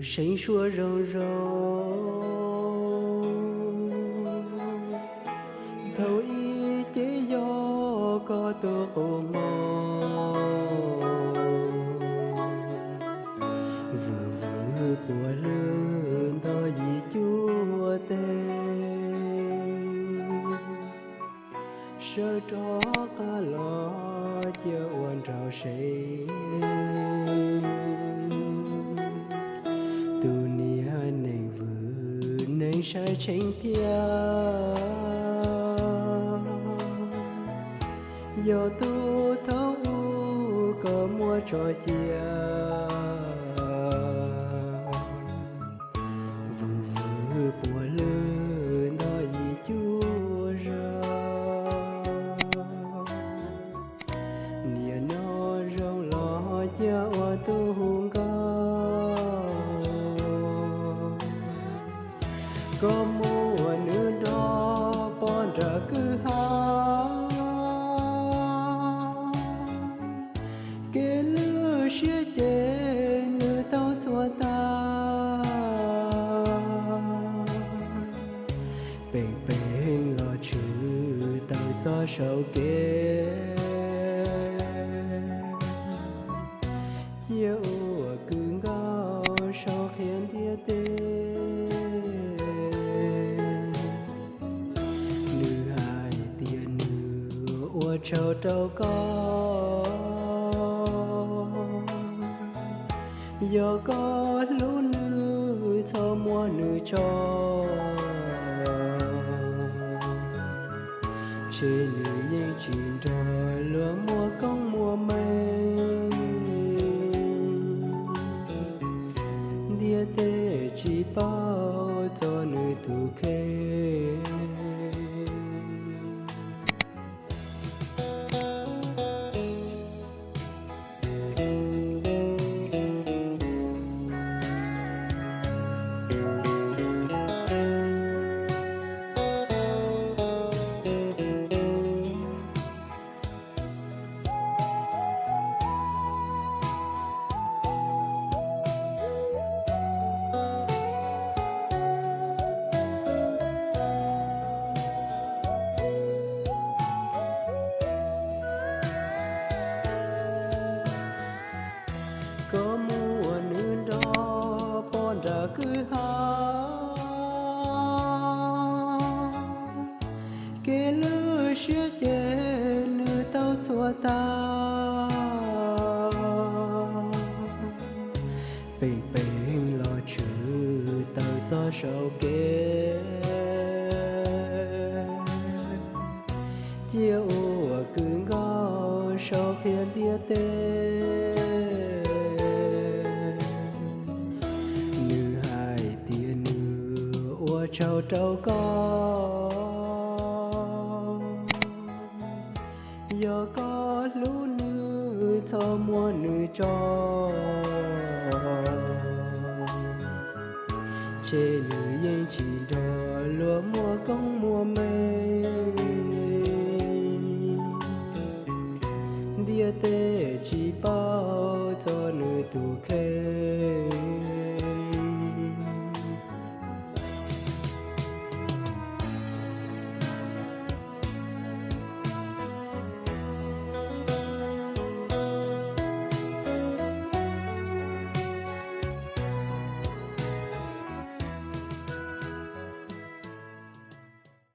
seev suab zoo zoo, thaum ib ces yog koj tus qub hmo, vwm vwm puav lwg ntog yim cuaj teg, sawv rov qab los cia ua nraug sev. Tus niag neeg vwm neeg sai tsheej thiab, yog tus thaum ub koj muab tso cia, vwm vwm puav lwg ntog yim cuaj zag. Niam no zoo los cia ua tus hu nkauj, koj muab nws nrog pov nram kwj ha, kev lwj siab ces nws tau txhua tag. Peem peem los tshwm tawm txog saum kev, cia ua kwv nkauj sau qhia ntiaj teb. Nws hais tias nws ua tsaug rau koj, yog koj hlub nws txhob muab nws tso, ntshe nws yeej tsis nrog luag muaj koob muaj meej, ntiaj teb tsis paub txog nws tus kheej. Koj muab nws nrog pov nram kwj ha, kev lwj siab ces nws tau txhua tag. Peem peem los tshwm tawm txog saum kev, cia ua kwv nkauj sau qhia ntiaj teb. Nws hais tias nws ua tsaug rau koj, yog koj hlub nws txhob muab nws tso, ntshe nws yeej tsis nrog luag muaj koob muaj meej, ntiaj teb tsis paub txog nws tus kheej.